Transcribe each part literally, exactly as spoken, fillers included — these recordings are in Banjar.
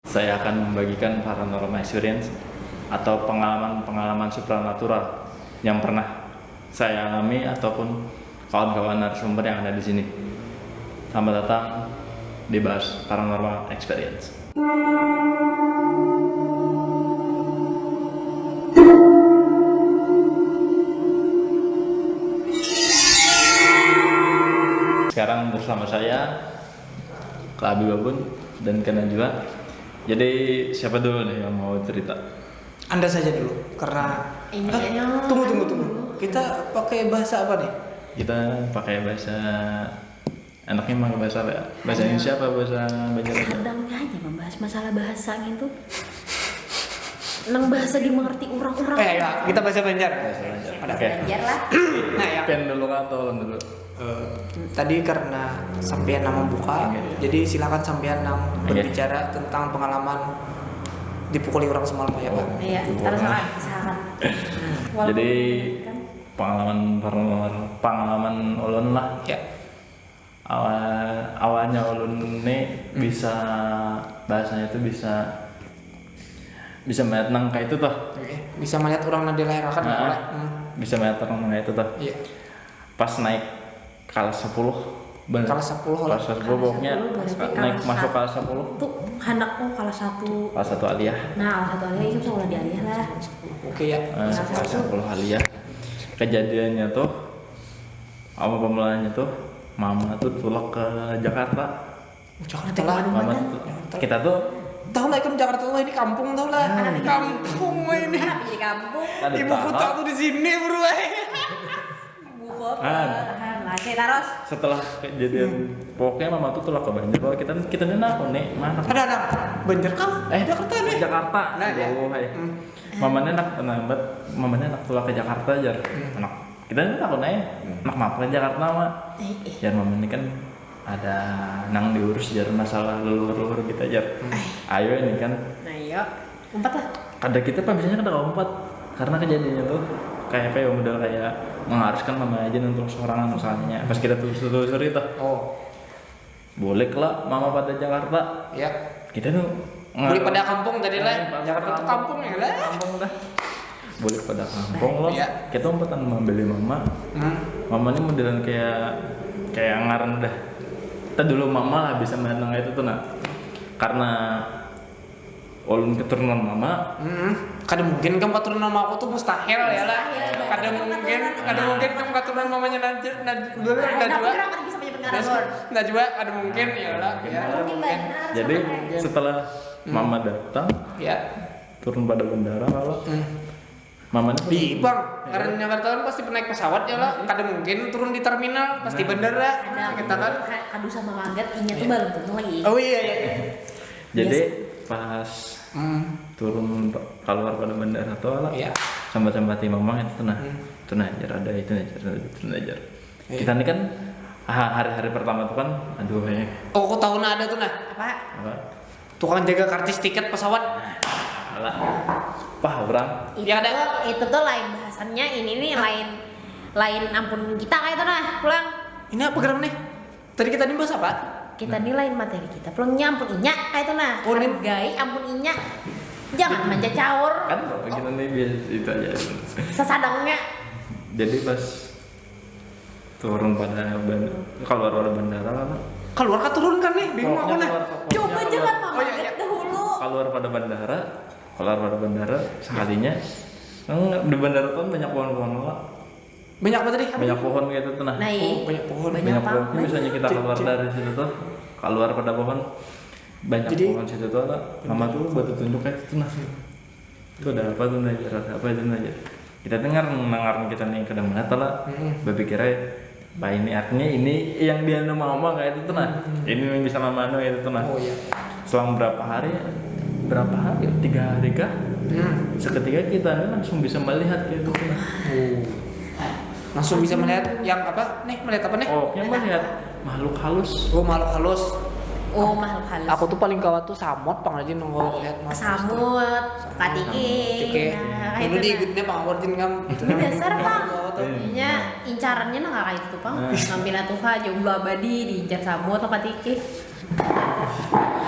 Saya akan membagikan paranormal experience atau pengalaman-pengalaman supranatural yang pernah saya alami ataupun kawan-kawan narasumber yang ada di sini. Selamat datang di Bahas Paranormal Experience. Sekarang bersama saya, Kak Abi Babun, dan Kak Najwa. Jadi, siapa dulu nih yang mau cerita? Anda saja dulu, karena Ini Eh, kayaknya tunggu tunggu aku tunggu. dulu. Kita pakai bahasa apa nih? Kita pakai bahasa enaknya mau bahasa apa ya? Bahasa Ayo. Indonesia apa bahasa Banjar? Kadangnya aja membahas masalah bahasa gitu. Nang bahasa dimengerti orang-orang. Eh, ya, kita bahasa Banjar. Bahasa Banjar. Ada. Oke. Belajar lah. Nah, ya. Pen dulu kah atau ulun dulu? Eh, tadi karena sampean nang membuka, Oke. Jadi silakan sampean nang Oke. berbicara tentang pengalaman dipukuli orang semalam ya, Pak. Iya, terserah, silakan. Walaupun Jadi kan pengalaman paranormal, pengalaman ulun lah. Ya. Awal awalnya ulun nih bisa bahasanya tuh bisa bisa melihat nang kayak itu tuh. Oke. Bisa melihat orang yang dilahirkan Nah, oleh. Hmm. Bisa melihat orang nang kayak itu tuh. Iya. Pas naik kelas sepuluh bener. Kelas sepuluh lah. Kelas sepuluh pokoknya Sepuluh berarti naik kelas masuk satu. Kelas sepuluh. Tuh anak oh kelas satu. Kelas satu aliyah. Nah, kelas satu aliyah itu sekolah di aliyah lah. Oke ya. Nah, Kelas kelas satu. sepuluh aliyah. Kejadiannya tuh apa pemulanya tuh mama tuh tulak ke Jakarta. Jakarta lah. Mama tuh, kita tuh Tahu lah ikam Jakarta lah, ini kampung tahu lah. Kampung lah ini. Kenapa jadi kampung? Ada Ibu kota tanah. Tuh di sini, Bro. Eh. Ibu kota. Ah. Ah, masih terus. Setelah kejadian pokoknya mama tuh tulak ke Banjar bahwa kita kita ini aku nih mana Ada anak Banjar kah? eh Jakarta nih. Jakarta. Nah, ya. Aduh, hai. Mamanya nak terlambat, mamanya nak tulak ke Jakarta jar. Anak kita ini aku nih, anak mama ke Jakarta mah. Eh, eh. Jar mama ini kan ada nang diurus jar masalah leluhur-leluhur kita jar. Ayo ini kan Nah, yuk. Empat lah. Kada kita pak biasanya kada umpat karena kejadiannya tuh kayak apa ya modal kayak mengharuskan mama aja nonton seorang misalnya pas kita telusur-telusuri tuh Oh, boleh lah mama pada Jakarta ya. kita tuh Boleh pada kampung tadi lah. Eh, Jakarta tuh kampung ya lah. Kampung dah boleh pada kampung loh Iya. Kita umpatan membeli mama Hmm. Mama ini modelan kayak kayak ngaran dah kita dulu mama lah bisa main nang itu tuh nah karena ulun keturunan mama Hmm. Kada mungkin kan keturunan mama aku tuh mustahil ya lah. Kada mungkin, kada mungkin kan keturunan mamanya Najwa, Najwa, Nah, Najwa. kenapa bisa punya pengaruh? Najwa, ada mungkin ya lah. Ya. Mungkin banyak. jadi setelah mama datang Ya. turun pada bandara kalau Hmm. mama ini Di bang, karena Jakarta kan pasti naik pesawat ya lah. Kada mungkin turun di terminal, pasti bandara. Nah, Kita kan. Kadu sama kaget, inya tuh belum tentu lagi. Oh iya iya. jadi pas Hmm. turun keluar pada bandara tuh lah Iya. sambat-sambati mama itu tuh nah Hmm. itu nah jar ada itu nah jar itu nah jar Iya. kita ini kan ha- hari-hari pertama tuh kan aduh ya Oh, aku tahu nah ada tuh nah. Apa? apa Tukang jaga karcis tiket pesawat. alah pah orang Itu, Ya, ada. Itu tuh lain bahasannya, ini nih lain lain ampun kita kayak itu nah pulang. Ini apa geram nih? Tadi kita ini bahas apa? Kita nih lain materi kita pulang nyampun inya kayak itu nah. Oh, ini- Hargai ampun inya. Jangan manja caur. kan bapak kita nih biasa itu aja Sesadangnya. jadi pas turun pada bandara keluar pada bandara lah Pak. Keluar kah turun kan nih? Bingung aku Pokoknya nah. keluar, pokoknya Coba keluar. jangan mama Oh, iya, iya. Dahulu. Keluar pada bandara keluar pada bandara sekalinya enggak di bandara tuh banyak pohon-pohon lah Banyak apa tadi? Apa banyak tadi? Pohon kayak itu tuh nah Nah, Oh, banyak pohon. banyak banyak apa? pohon itu misalnya kita keluar dari situ tuh keluar pada pohon banyak Jadi- pohon situ tuh ada mama tuh batu tunjuk kayak itu tuh nah itu ada apa tuh nah Jar? Ada apa itu nah Jar? Kita dengar dengar kita nih kada melihat lah Hmm. berpikirnya Pak ini artinya ini yang dia nama mama kayak itu tuh nah ini yang bisa mama anu kayak itu tuh nah Oh iya. selang berapa hari berapa hari tiga hari kah Hmm. seketika kita ini langsung bisa melihat kayak itu tuh nah Oh. Langsung bisa melihat yang apa? Nih melihat apa nih? oh yang melihat makhluk halus Oh, makhluk halus. Oh, makhluk halus. Aku tuh paling kawat tuh samot pang aja nunggu lihat makhluk halus. Samut, katiki. Oke. Nah, Dulu itu di nah. Igutnya pang awal jin kan. Dasar pang. Kawat tuh. Nya incarannya nah kayak itu pang. Nah. Nampina tuh ha jomblo abadi diincar samut lo katiki.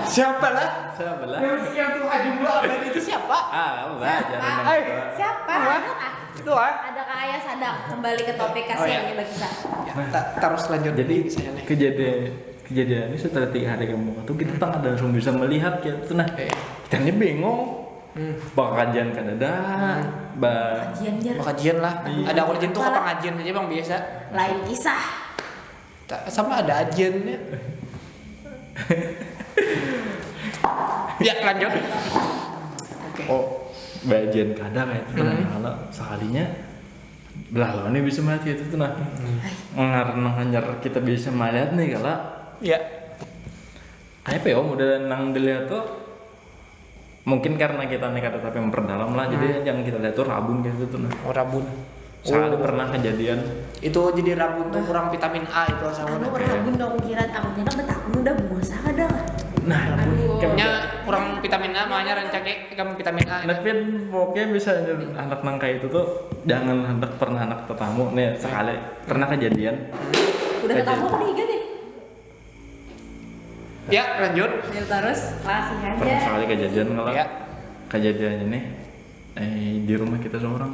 Siapa lah? Siapa lah? Yang yang tuh aju dua abad itu siapa? Ah, kamu belajar. Eh, Siapa? Wah. Ada kah? Itu ah. Ada kah, ayah sadang? Kembali ke topik, kasihannya bagi sa. Ya, ta- terus lanjut. Jadi Saya nih. kejadian kejadian ini setelah tiga hari kamu tuh kita tang ada langsung bisa melihat ya tuh nah. Eh. Kita ini bingung. Hmm. Bakal kajian kada ada. Ba Kajian jar. Kajian lah. Iya. Ada urgent tuh ke pengajian aja bang biasa. Lain kisah. Ta- Sama ada ajiannya. Ya lanjut. Oke. Oh, bajian kada kayak itu nah, kalau sekalinya belalu nih bisa mati itu tuh nah. Ngar nang hanyar kita bisa melihat nih kalau Ya. kayak apa ya model nang dilihat tuh mungkin karena kita nih kada tapi memperdalam lah jadi yang kita lihat tuh rabun kayak itu tuh nah. Oh, rabun. Sekali pernah kejadian Itu jadi rabun tuh kurang vitamin A itu asal. Anu, rabun dong kiran, aku kira betakun udah buasa kada kah? Nah, Nya kurang vitamin A makanya rancaknya ikam vitamin A. Tapi pokoknya bisa aja anak nang kayak itu tuh jangan hendak pernah anak tetamu nih sekali pernah kejadian Udah ketemu apa nih deh? Ya lanjut. Ya terus kasih pernah aja. Sekali kejadian kalau Ya. Kejadiannya nih eh, di rumah kita seorang.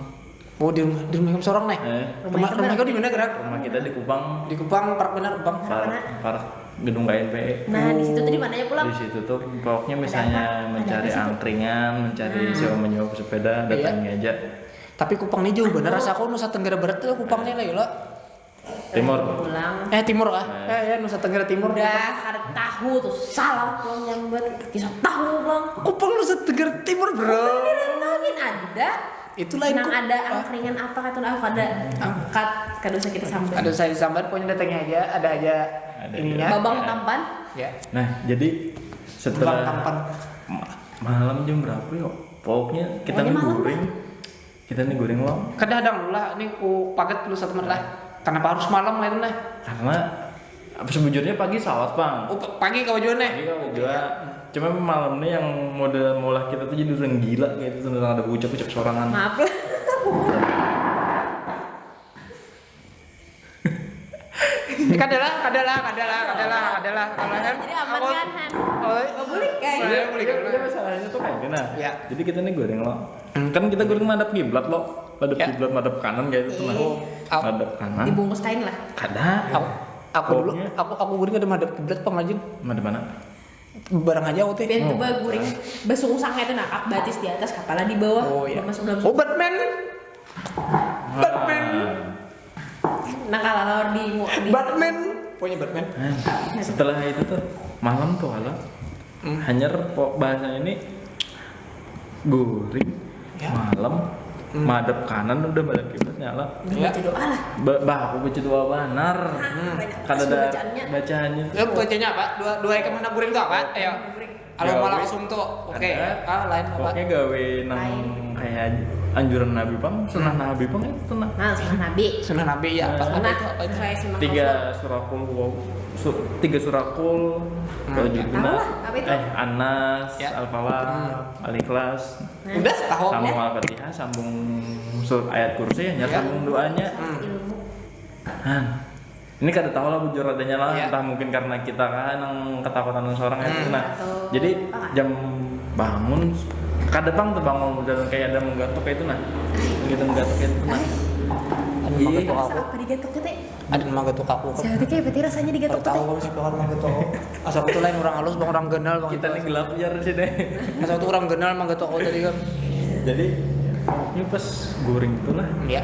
Oh di rumah di rumah ikam seorang nih. Eh, Rumah rumah kau di mana gerak? Rumah kita di Kupang. Di Kupang park bener Kupang. Park, park gedung K N P I. Nah, di situ tuh di mananya pulang? Di situ tuh pokoknya misalnya Ada apa? Mencari Ada apa sih? Angkringan, mencari sewa menyewa sepeda, datangi aja. Tapi Kupang ini jauh bener rasa aku Nusa Tenggara Barat tuh Kupangnya lah gila. Timur. Pulang. Eh timur kah? Eh ya Nusa Tenggara Timur. Udah kada tahu tuh salah pulang nyambat. Kisah tahu pulang. Kupang Nusa Tenggara Timur bro. Beneran tahu ada. Itu lain Nang Kup- ada angkringan apa kata aku kada kat kada usah kita sambat. Aduh saya sambat pokoknya datangnya aja ada aja Ada ininya. Babang tampan. Ya. Nah, jadi Babang setelah tampan. ma- malam jam berapa yuk? Pokoknya kita Pokoknya nih malam guring. Kita nih guring loh. Kada ada lah, ini ku paget lu satu menit lah. Kenapa harus malam lah itu nah? Karena apa sebujurnya pagi sawat bang. Oh, pa- pagi kau juga nih. Pagi kau juga. Cuma malam nih yang model maulah kita tuh jadi orang gila kayak itu tentang ada ucap-ucap sorangan. Maaf lah. Kada lah, kada lah, kada lah, kada lah, kada lah. Kalau kan Jadi aman aku- kan Han? Oh, Oh, boleh kayak. Boleh, boleh, Dia, boleh. dia masalahnya tuh kayak gini nah. Ya. Jadi kita nih guring loh. Kan kita guring madep kiblat loh. Madep Ya. Kiblat, madep kanan kayak itu tuh nah. Oh, au- Madep kanan. Dibungkus kain lah. Kada. Aku, aku dulu, Pokoknya- aku aku guring ada madep kiblat pang rajin. Madep mana? Barang aja aku teh. Pian tuh baguring basungsang itu nakap batis di atas kepala di bawah. Oh iya. Masuk dalam Oh Batman. Batman. Nah kalau di, di Batman. Pokoknya Batman. Nah, setelah itu tuh malam tuh kalau Hmm. hanyar pok bahasa ini guring Ya. malam Hmm. madep kanan udah madep kiblat nyala. Udah baca doa lah. Ba bah aku baca doa banar. Banyak Kada pas ada bacaannya. Bacaannya tuh. Eh bacanya apa? Dua dua ikam mana guring tuh apa? Ayo. Alam Gawe. malah usum tuh. Oke. Ada. Ah lain apa? Pokoknya gawe nang Lain. Kayak anjuran Nabi pang, sunnah Nabi pang itu tuh nah. Nah, sunnah Nabi. Sunnah Nabi ya apa? Apa Nah, itu? Apa itu? Sesuai sunnah Tiga Rasul. Surakul wow, su, tiga Surakul, Hmm. Wajib Tahu Guna, lah, apa itu? Eh Anas, Ya. Al-Falah, Hmm. Al-Ikhlas, Nah. Udah tahu. Sambung Al-Fatihah, sambung sur ayat kursi, hanya Ya. sambung doanya. Hmm. Ilmu. Nah, ini kada tahu lah bujur adanya lah, Ya. Entah mungkin karena kita kan yang ketakutan seorang itu. Hmm. Nah, Atau jadi apa? Jam bangun, kada pang terbangun dan kayak ada menggatuk kayak itu nah. Kayak ada menggatuk kayak itu nah. Ada Iya. menggatuk Rasa aku. Apa digatuk tete? Ada menggatuk aku kan. Saya tuh kayak peti rasanya digatuk Tahu tete. Kamu sih kawan menggatuk aku. Asa aku tuh lain orang halus bang orang ganal bang. Kita nih gelap jar sih deh. Asa aku tuh orang ganal menggatuk aku tadi kan. Jadi ini pas guring tuh lah Ya.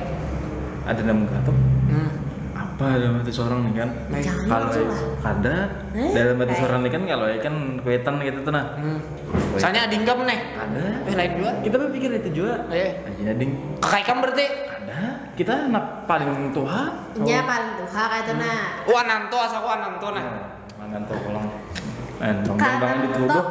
Ada nang menggatuk. Hmm. Apa dalam hati seorang nih kan? Nah, Jangan Kalau langsung lah. kada Eh, dalam hati eh. Seorang nih kan kalau kan kuitan gitu tuh nah. Hmm. Kuitan. Soalnya ada inggam nih. Ada. Eh lain juga. Kita berpikir itu juga. Eh. Aja ding. Kakak ikam berarti. Ada. Kita anak paling tua. Nya paling tuha kayak itu nah. Oh Ananto asa aku Ananto nah. Mana tuh pulang? Eh, tong Kanan jangan tuh. Dituduh.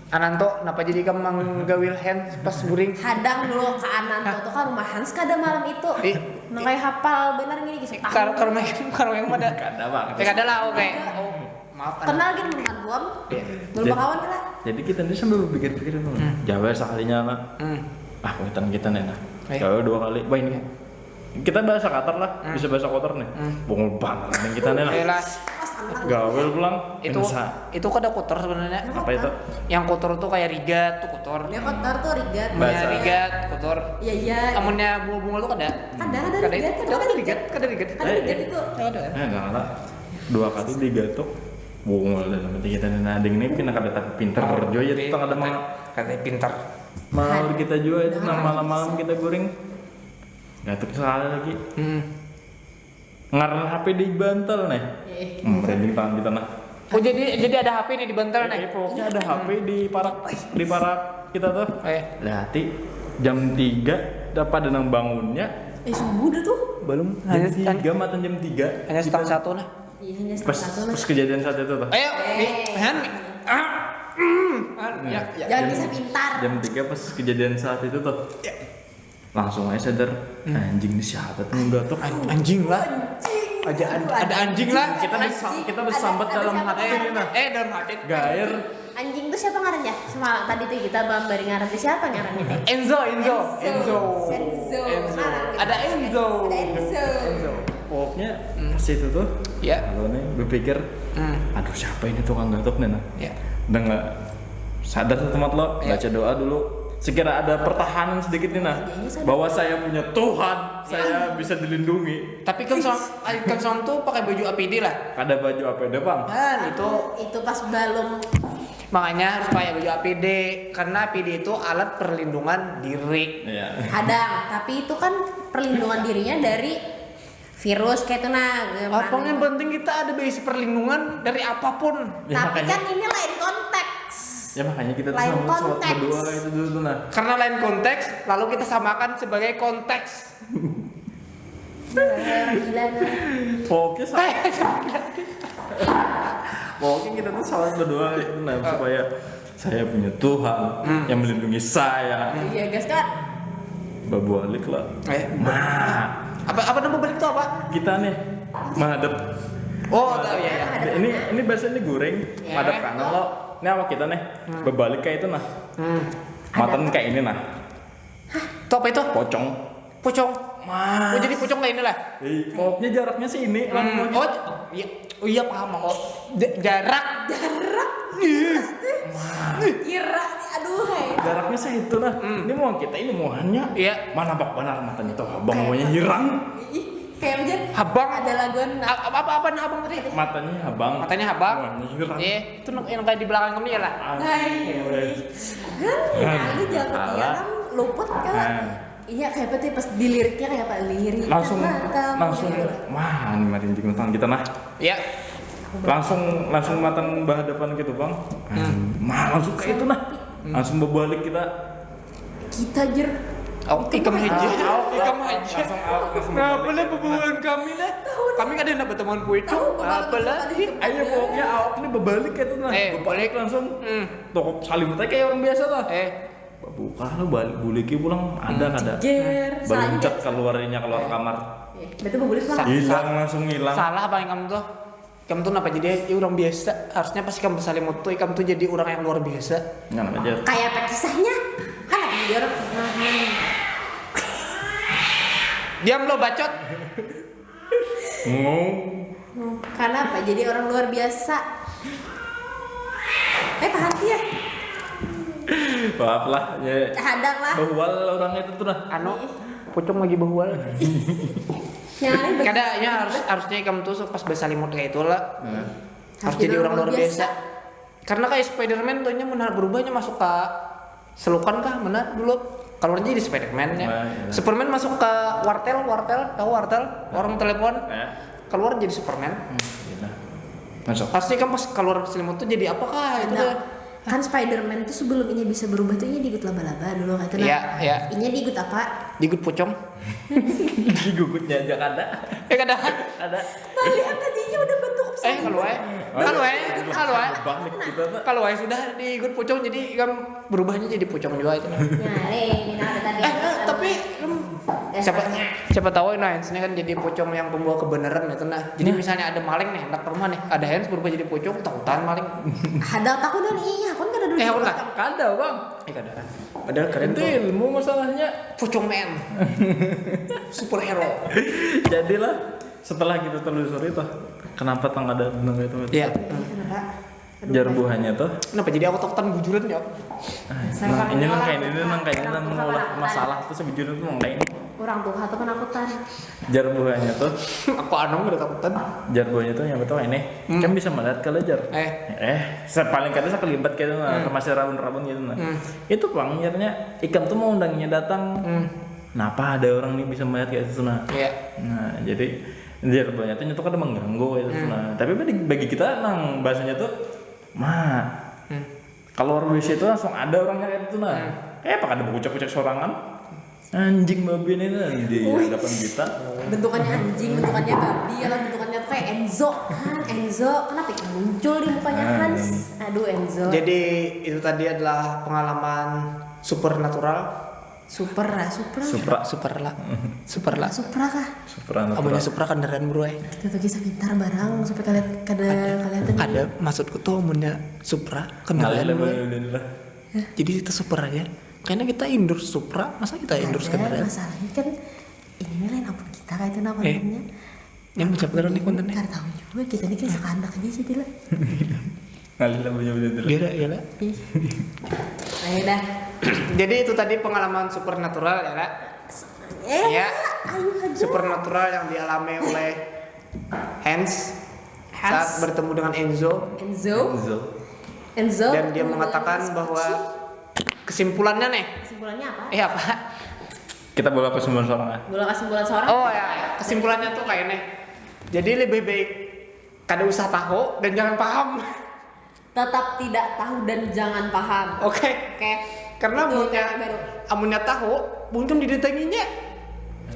Ananto, kenapa jadi ikam manggawil hand pas guring? Hadang dulu ke Ananto tuh kan rumah Hans kada malam itu. Ih. Nang kayak hapal bener gini gitu. Kar karma karma yang pada. Kada bang. Eh kada lah oke. Oh maaf. Ananto. Kenal gitu dengan gua. Iya. Belum kawan lah. Jadi kita ini sambil berpikir-pikir tuh. Hmm. Jawab sekalinya lah. Hmm. Ah, kuitan kita nih nah. Eh. Kalau dua kali, wah ini. Kita bahasa Qatar lah, Hmm. bisa bahasa kotor nih. Hmm. Bongol banget nih kita nih lah. Jelas. Pas Gawil pulang. Itu itu kada kotor sebenarnya. Apa itu? Yang kotor tuh kayak rigat tuh kotor. Ya kotor tuh rigat. Amunnya rigat kotor. Iya iya. Amunnya bunga-bunga tuh kada. Ada ada Kada rigat. kada rigat, kada rigat. Ada rigat itu. Kada. Eh, nggak ada. Dua kali digatuk. Bungul dan nanti kita nih nading nih pina kada tapi pinter jo ya tuh ada mau Kada pinter. mau kita juga itu nah malam-malam kita guring gatuk sekali lagi Hmm. Ngaran H P di bantal nih. Hmm, merinding tangan kita nah. Oh jadi jadi ada H P nih di bantal nih. Eh, pokoknya ada H P di parak di parak kita tuh. Eh. Lah hati jam tiga dapat ada nang bangunnya Eh subuh dah tuh. belum jam tiga matan jam tiga Hanya setengah satu nah. Iya hanya pas setengah satu pas lah. Kejadian saat itu tuh. Ayo, eh, han, ah, mm, han, ya, ya. Jangan bisa pintar. Jam tiga pas kejadian saat itu tuh. Langsung aja sadar anjing ini siapa tuh nggak tuh. An- anjing lah. Ada an- ada anjing lah. Kita bersam- kita bersambat Ada- ada dalam siapa hati tuh? Ini nah. Eh dalam hati. Gair. Anjing tuh siapa ngarannya? Semalam tadi tuh kita bang beri ngaran di siapa ngarannya nih? Enzo, Enzo, Enzo. Senzo. Enzo. Ngarannya. Ada Enzo. Ada Enzo. Pokoknya pas itu tuh. Ya. Kalau nih berpikir, Hmm. aduh siapa ini tukang gatuk nih nah. Ya. Udah nggak sadar tuh tempat lo, Ya. baca doa dulu. Sekira ada pertahanan sedikit nih nah, bahwa saya punya Tuhan, saya bisa dilindungi. Tapi kan som, kan som tuh pakai baju A P D lah. Kada baju apa ada bang? Nah, itu Itu pas belum makanya harus pakai baju A P D karena A P D itu alat perlindungan diri. Iya. Kadang, tapi itu kan perlindungan dirinya dari virus kayak itu nah. Apa yang penting kita ada basic perlindungan dari apapun. Ya, Tapi makanya, kan ini lain konteks. Ya makanya kita tuh Lain sama sholat konteks. Berdua itu dulu tuh nah. Karena lain konteks, lalu kita samakan sebagai konteks. Gila nah. Pokoknya sama, pokoknya kita tuh sholat berdua itu nah supaya saya punya Tuhan yang melindungi saya. Iya guys kan. Babalik lah. Eh, Nah, apa apa nama balik itu apa? Kita nih menghadap. Oh, tahu ya. Ya. Ini ini bahasa ini goreng. Ya. Madep kanan lo. Ini awak kita nih. Berbalik kayak itu nah. Hmm. Matan kayak ini nah. Itu apa itu? Pocong. Pucung. Mas. Oh, jadi pucung kayak inilah. Eh, pokoknya jaraknya sih ini. Hmm. Oh, iya. Oh iya paham aku. J- jarak. Jarak. Ih. Kira nih aduh hai. Jaraknya sih itu nah. Ini mau kita ini muhannya. Iya. Mana bak benar matanya tuh abang maunya hirang. Ih, kayak aja. Habang. Ada laguan nah. A- Apa apa apa nah abang tadi? Matanya abang. Matanya habang. Muhannya hirang. Eh, itu yang kayak di belakang kamu ya lah. Ah, Hai. iya. Nah, ini jago dia Alah. Kan luput kan. Nah. Iya kayak apa tuh pas di liriknya kayak apa liriknya Langsung matamu. langsung wah ini mah rintik tentang kita nah. Ya. Langsung langsung matan berhadapan gitu bang. Nah langsung kayak itu nah. Langsung berbalik kita. Kita jer. Oh, ikam aja. Awak Ikam aja. Langsung awak langsung Nah, berbalik. boleh pembualan kami lah. Kami kada dapat temuan pucung. Tahu, Bang, Apalagi. Bang. Ayo pokoknya awak ini berbalik kayak itu nah. Eh. Berbalik langsung. Hmm. Tokop salim teh kayak orang biasa tuh. Eh, Buka lu balik buliki pulang ada kada. Jer. Baluncak keluarnya keluar kamar. Iya, berarti boleh lah. Hilang langsung hilang. Salah bang ikam tuh. Ikam tuh kenapa jadi orang biasa? Harusnya pas ikam bersalimut tuh ikam tuh jadi orang yang luar biasa. Nggak aja. Kayak apa kisahnya? Kan ada dia orang. Diam lo bacot. Ngomong. Kenapa jadi orang luar biasa? Eh paham ya? Maaf lah ya. Hadang lah. Bahwal orang itu tuh nah. Anu, pucung lagi behual. Yang lain Kada, ya harus harusnya ikam tuh pas bersalimut kayak itu lah. Harus jadi orang luar biasa. Karena kayak Spider-Man tuh nya mun berubahnya masuk ke selokan kah mana dulu keluar jadi Spider-Man ya. Nah, iya. Superman masuk ke wartel, wartel, tahu wartel, orang telepon, Ya. Keluar jadi Superman. Gitu. Masuk. Pasti kan pas keluar selimut tuh jadi apakah itu Nah, deh? Kan Spider-Man tuh sebelum inya bisa berubah tuh inya digut laba-laba dulu kayak itu nah. Iya, iya. Inya digut apa? Digut pucung. Digugutnya aja kada. Eh kada. Ada. Nah, lihat tadinya udah bentuk Eh kalau eh. Kalau eh. Kalau eh. Balik kita tuh. Kalau eh sudah digut pucung jadi kan berubahnya jadi pucung juga itu. Nah, leh, ini ada tadi. Eh, eh, tapi em, siapa siapa tahu nah Hans ini kan jadi pucung yang pembawa kebenaran itu nah. Jadi misalnya ada maling nih hendak ke rumah nih, ada Hans berubah jadi pucung, takutan maling. Ada takut dan iya, aku kan kada dulu. Eh, aku nah. Kada bang. Eh kada. Padahal keren Itu tuh. Ilmu masalahnya. Pucung man. Superhero. Jadilah setelah kita telusuri tuh Kenapa tang ada nang itu? Ya. Kenapa? Aduh, Jar buhannya tuh. Kenapa jadi aku takutan bujuran ya? Nah, ini nang kayak ini, nang kayak ini, nang mengolah masalah tuh sebujurnya tuh nang kayak ini. Orang tuha tuh penakutan. Jar buhannya tuh, Aku anam udah takutan. jar buhannya tuh yang betul ini. Hmm. Kan bisa melihat kalau jar. Eh. Eh, se- paling kada sekelibat gitu nah, Hmm. masih rabun-rabun gitu nah. Hmm. Itu pang jarnya ikam tuh mau undangnya datang. Hmm. Kenapa ada orang nih bisa melihat kayak itu nah? Iya. Nah, jadi jar buhannya tuh nyetuk ada mengganggu itu Hmm. nah. Tapi bagi, bagi kita nang bahasanya tuh mah Hmm. kalau orang W C itu langsung ada orangnya kayak itu nah. Hmm. Kayak apa kada berkucak-kucak sorangan? Anjing babi ini nah, di hadapan kita. Bentukannya anjing, bentukannya babi, ya lah, bentukannya tuh kayak Enzo. Han, Enzo, kenapa itu muncul di mukanya Ah, Hans? Aduh, Enzo. Jadi itu tadi adalah pengalaman supernatural. Super lah, super. Supra. Super lah. Super lah. Supra kah? Supernatural. Amunnya Supra kendaraan bro eh. Kita tuh kisah pintar barang supaya kalian kada kalian tuh Ada maksudku tuh amunnya Supra Ngalir kendaraan lah bro. boleh lah. Jadi kita super aja. Kayaknya kita endorse Supra, masa kita endorse Ada kendaraan? Masalahnya kan ini nih lain ampun kita kayak itu nama Eh. namanya. Yang mencapai orang di kontennya. Kada tahu juga kita nih kayak sekanak aja jadi lah. Ngalir lah punya bener. Iya lah, iya lah. Ih. Ayo dah. Jadi itu tadi pengalaman supernatural ya lah. Eh, Ya. Ayo aja. Supernatural yang dialami oleh Hans, Hans. Saat bertemu dengan Enzo. Enzo. Enzo. Enzo. Dan dia mengatakan bahwa kesimpulannya nih. Kesimpulannya apa? Eh apa? Kita bola kesimpulan seorang ah. Bola kesimpulan seorang. Oh ya, kesimpulannya tuh kayak nih. Jadi lebih baik kada usah tahu dan jangan paham. Tetap tidak tahu dan jangan paham. Oke. Oke. Karena Itu amunnya baru. Amunnya tahu, buntun didatanginya.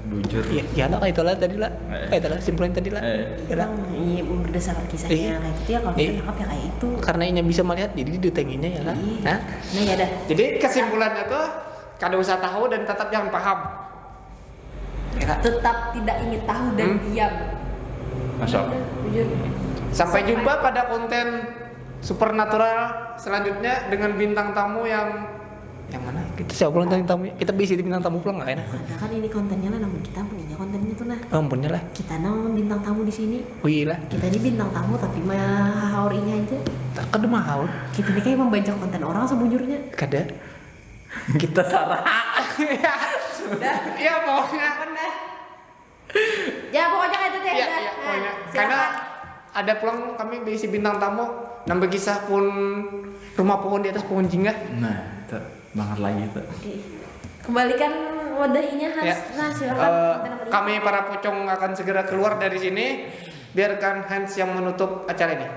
Bujur. Iya, iya lah kayak itulah tadi lah. Eh. Kayak itulah simpulin tadi lah. Eh. Ya lah. Iya, berdasarkan kisahnya Iya. Kayak gitu ya, kalau kita Iya. Nangkap ya kayak itu. Karena inya bisa melihat jadi didatanginya ya lah. Iya. Nah, Nah ya dah. Jadi kesimpulannya tuh kada usah tahu dan tetap jangan paham. Ya, Kak? Tetap tidak ingin tahu dan Hmm. Diam. Masuk. Udah, bujur. Sampai jumpa pada konten supernatural selanjutnya dengan bintang tamu yang yang mana? Kita siapa pulang bintang tamu? Kita bisi di bintang tamu pulang nggak enak. Karena kan ini kontennya lah namun kita punya kontennya tuh nah. Oh, ampunnya lah. Kita namun bintang tamu di sini. Oh iya lah. Kita ini bintang tamu tapi mah haur ini aja. Tak kada mau. Kita ini kayak membajak konten orang sebujurnya. Kada. Kita salah. Udah. Iya pokoknya. Apa dah? Ya pokoknya kayak itu deh. Iya, Udah. iya, Nah, pokoknya. silakan. Karena ada pulang kami berisi bintang tamu nambah kisah pun rumah pohon di atas pohon jingga. Nah, itu banget lagi tuh. Oke. Kembalikan wadahnya Hans. Ya. Nah, silakan. Eh, Konten apa nih? kami para pocong akan segera keluar dari sini. Biarkan Hans yang menutup acara ini.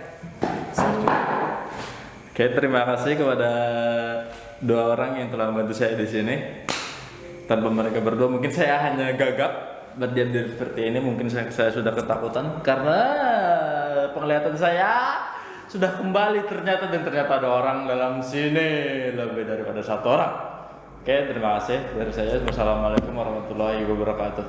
Oke, terima kasih kepada dua orang yang telah membantu saya di sini. Tanpa mereka berdua, mungkin saya hanya gagap berdiam diri seperti ini. Mungkin saya, saya sudah ketakutan karena penglihatan saya sudah kembali ternyata, dan ternyata ada orang dalam sini lebih daripada satu orang. Oke, terima kasih dari saya. Wassalamualaikum warahmatullahi wabarakatuh.